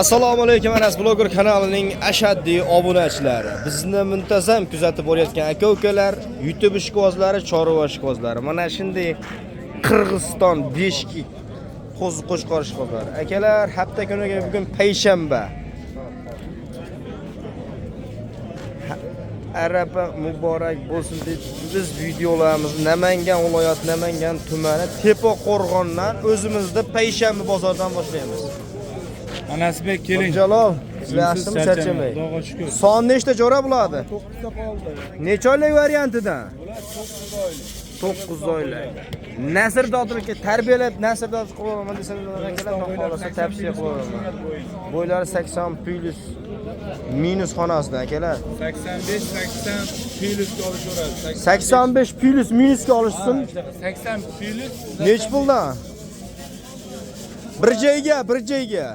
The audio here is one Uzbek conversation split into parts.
Assalomu alaykum Anas Bloger kanalining ashaddiy obunachilari. Bizni muntazam kuzatib borayotgan aka-ukalar, YouTube ishqibozlari, chorva ishqibozlari. Mana shunday Qirg'iziston Beshkek qo'zi qo'chqor ishqibozlari. Akalar, hafta kuniga bugun payshanba. Arapa muborak bo'lsin deb biz videolarimizni Namangan viloyati, Namangan tumani Tepa-Qo'rg'ondan o'zimizda payshanba bozoridan boshlaymiz. Anasbek keling. Jalol, sizlar yaxshimi, charchamay? Xudoga shukur. Son nechta jo'ra bo'ladi? 9 ta qoldi. Necha oylik variantidan? 9 oylik. Nasr dodilga tarbiyalab Nasr dod qilib olaman desangiz, akalar, xohlasa tavsiya qilib olaman. Bo'ylari 80 plus minus xonasida akalar. 85 80 plusga olishaveradi. 85 plus minusga olishsin. 80 plus. Necha puldan? Bir joyga, bir joyga.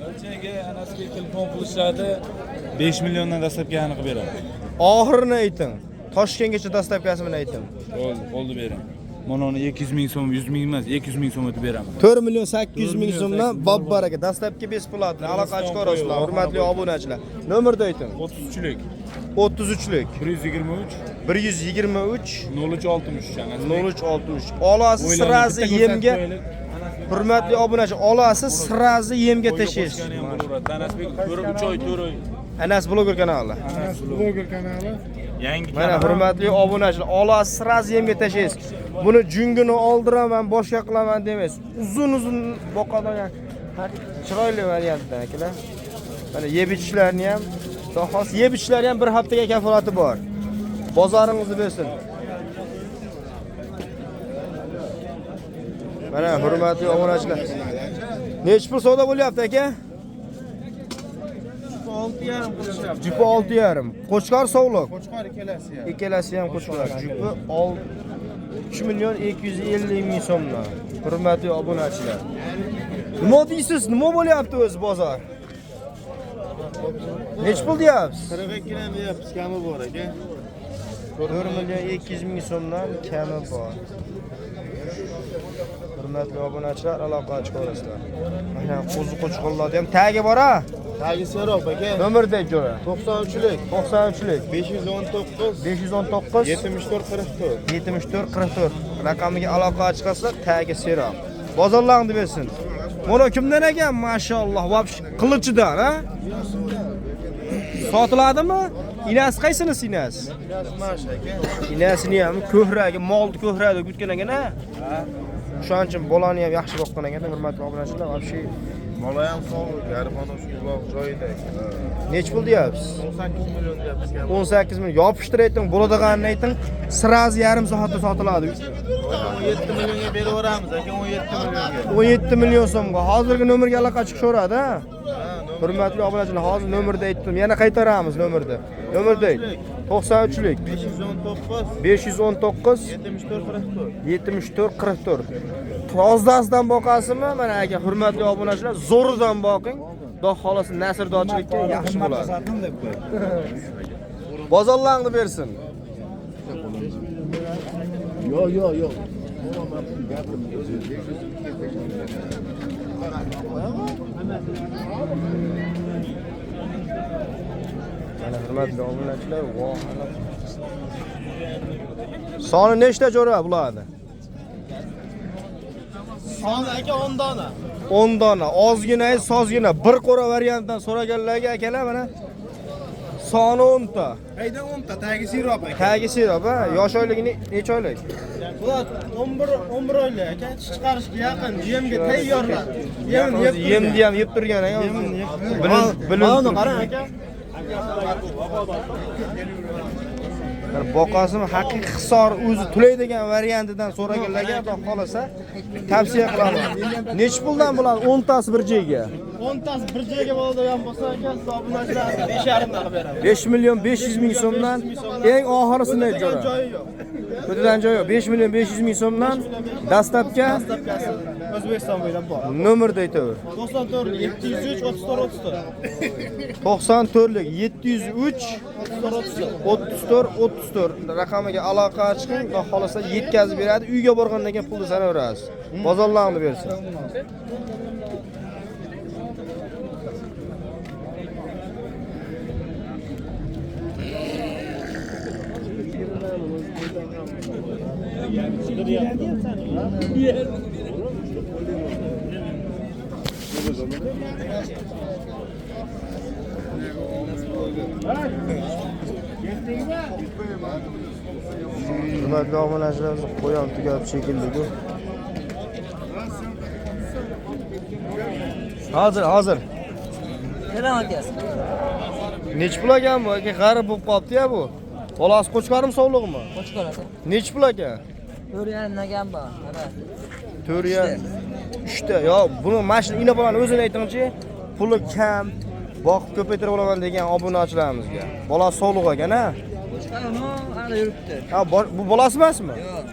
Barchaga Anasbek telefon qilishadi. 5 milliondan dastlabki qilib beradi. Oxirini ayting. Toshkentgacha dastavkasini ayting. Bo'ldi, bo'ldi bering. Mana uni 200 ming so'm, 100 ming emas, 200 ming so'm o'tib beraman. 4 million 800 ming so'mdan bobbar aka dastlabki besplatni aloqa chiqarasizlar, hurmatli obunachilar. Nomerni ayting. 33lik 33lik 123 123 0363 Anasbek. 0363. Olasi sirazi yemga, hurmatli obunachi, olasi sirazi yemga tashlaysiz. Anasbek ko'rib 3 oy 4 oy. Anas Bloger kanali. Anas Bloger kanali. Yangi Mana hurmatli obunachilar, olasi sirazi yemga tashlaysiz. Buni jungini oldiraman, boshqa qilaman demaysiz. Uzun-uzun boqadigan chiroyli variantdan akalar. Mana yeb ichishlarini ham, xolos yeb ichishlari ham bir haftaga kafolati bor. Bozoringizni bersin. Mana hurmatli obunachilar. Necha pul savdo bo'lyapti aka? 6,5 qilishyapti. Jupi 6,5. Qo'chqor sovliq. Qo'chqor ikkalasi ham. Ikkalasi ham qo'chqor. Jupi 3 million 250 ming so'mdan. Hurmatli obunachilar. Nima deysiz? Nima bo'lyapti o'zi bozor? Necha pul deyapsiz? 42 ham deyapmiz, kami bor aka. 4 million 200 ming so'mdan kami bor. Hurmatli obunachilar, aloqa chiqarasizlar. Mana qo'zi qo'chqorlarni ham tagi bor-a? Tagi serob aka. Nomerdek jo'ra. 93lik 93lik 519 519 74 44. 74 44 raqamiga aloqa chiqasizlar, tagi serob. Bozorlarni bersin. Mana kimdan ekan? Mashalloh, vobsh qilichidan, ha? Sotiladimi? Inasi qaysinisi inasi? Mash aka. Inasini ham ko'hragi, molni ko'hragi gutgan ekan, ha? O'shaning uchun bolani ham yaxshi boqqan ekan, hurmatli obunachilar, vobshe Bola ham sog'lik, garibona uloq joyida aka. Necha pul deyapsiz? 18 million deyapmiz. 18 million. Yopishtir ayting, bo'ladiganini ayting. Sirazi yarim soatda sotiladi. 17 millionga beraveramiz aka, 17 millionga. 17 million so'mga. Hozirgi nomerga aloqa chiqishaveradi, ha? Hurmatli obunachilar, hozir nomerni aytdim. Yana qaytaramiz nomerni. Nomerni ayt. 93lik 519 519 74 44. 74 44. Tozasidan boqasizmi? Mana aka, hurmatli obunachilar, zo'ridan boqing. Xudo xolasa nasrdorchilikka yaxshi bo'ladi. Bozorlarni bersin. Yo'q, yo'q, yo'q. Mana hurmatli obunachilar, voh. Soni nechta jo'ra bularni? Son aka 10 dona. 10 dona, ozgina, sozgina, bir qo'ra variantdan so'raganlarga akalar mana soni 10 ta. Qayda 10 ta, tagi sirob aka. Tagi sirob, ha? Yosh oyligi necha oylik? Bular 11 oylik aka, tish chiqarishga yaqin, yemga tayyorlar. Yemni yeb Yemni ham yeb turgan aka. Bilin, bilin. Mana qarang aka. Mana boqasimi haqiqiy Hisor o'zi to'laydigan variantidan so'raganlarga xudo xolasa tavsiya qilaman. Necha puldan bo'ladi 10 tasi bir joyga? 10 tasi bir joyga bo'ladigan bo'lsa aka, siz obunachilarga 5,5 dan qilib beraman. 5 million 500 ming so'mdan eng oxirisini jo'ra. Joyi yo'q. O'tidan joyi yo'q. 5 million 500 ming so'mdan dastlabki Dastlabkasi O'zbekiston bo'ylab bor. nomerda aytaver. 94 703 34 34. 94lik 703 34 34. 34 34 raqamiga aloqa chiqing, xudo xolasa yetkazib beradi. Uyga borgandan keyin pulni sanaverasiz. Bozorlarni bersin. Hurmatli obunachilarimiz, qo'yam tugab shekilli-ku. Hozir, hozir. Salom aka. Nechi pul ekan bu? Aka g'arib bo'lib qolibdi-ya bu. Bolasi qo'chqormi, sovliqmi? Qo'chqor aka. Nechi pul aka? 4.5 nagan bor. Mana. 4.5 3ta. Yo, buni mana shu ina bolani o'zini aytingchi, puli kam, boqib ko'paytirib olaman degan obunachilarimizga. Bolasi sovliq ekan, ha? Qo'chqor uni ana yuribdi. Ha, bu bolasi emasmi? Yo'q.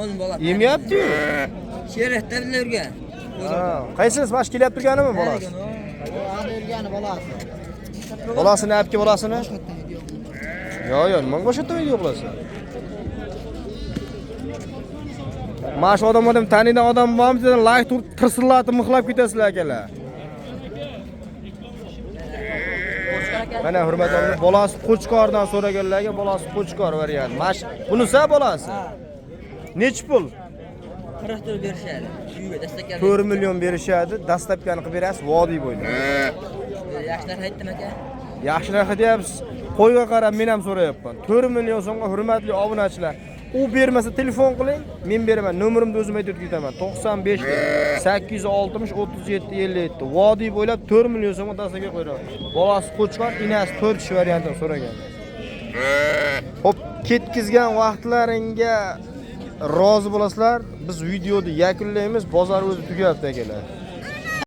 10 bola. Yemayapti-yu. Sherikda birga yurgan. Ha, qaysinisi mana shu kelyapti turganimi bolasi? Ana yurgani bolasi. Bolasini olib kel, bolasini. Yo'q, yo'q, nimaga boshqa video qilasan? Mana shu odam taniydigan odam bormi degan like turib tirsillatib mixlab ketasizlar akalar. Mana hurmatli obunachilar, bolasi qo'chqordan so'raganlarga bolasi qo'chqor variant. Mana shu bunisi bolasi. Nechi pul? 44 berishadi. Uyga dastakka. 4 million berishadi, dastlabkani qilib berasiz vodiy bo'ylab. Yaxshi narx aytdim aka. Yaxshi narx deyapsiz. Qo'yga qarab men ham so'rayapman. 4 million so'mga hurmatli obunachilar, u bermasa telefon qiling, men beraman. Nomerimni o'zim aytib ketaman. 95 860 37 57. Vodiy bo'ylab 4 million so'mga dastlabki qo'yadi. Bolasi qo'chqor, inasi 4 kishi variantini so'ragan. Xo'p, ketkizgan vaqtlaringga rozi bo'lasizlar. Biz videoni yakunlaymiz. Bozor o'zi tugayapti akalar.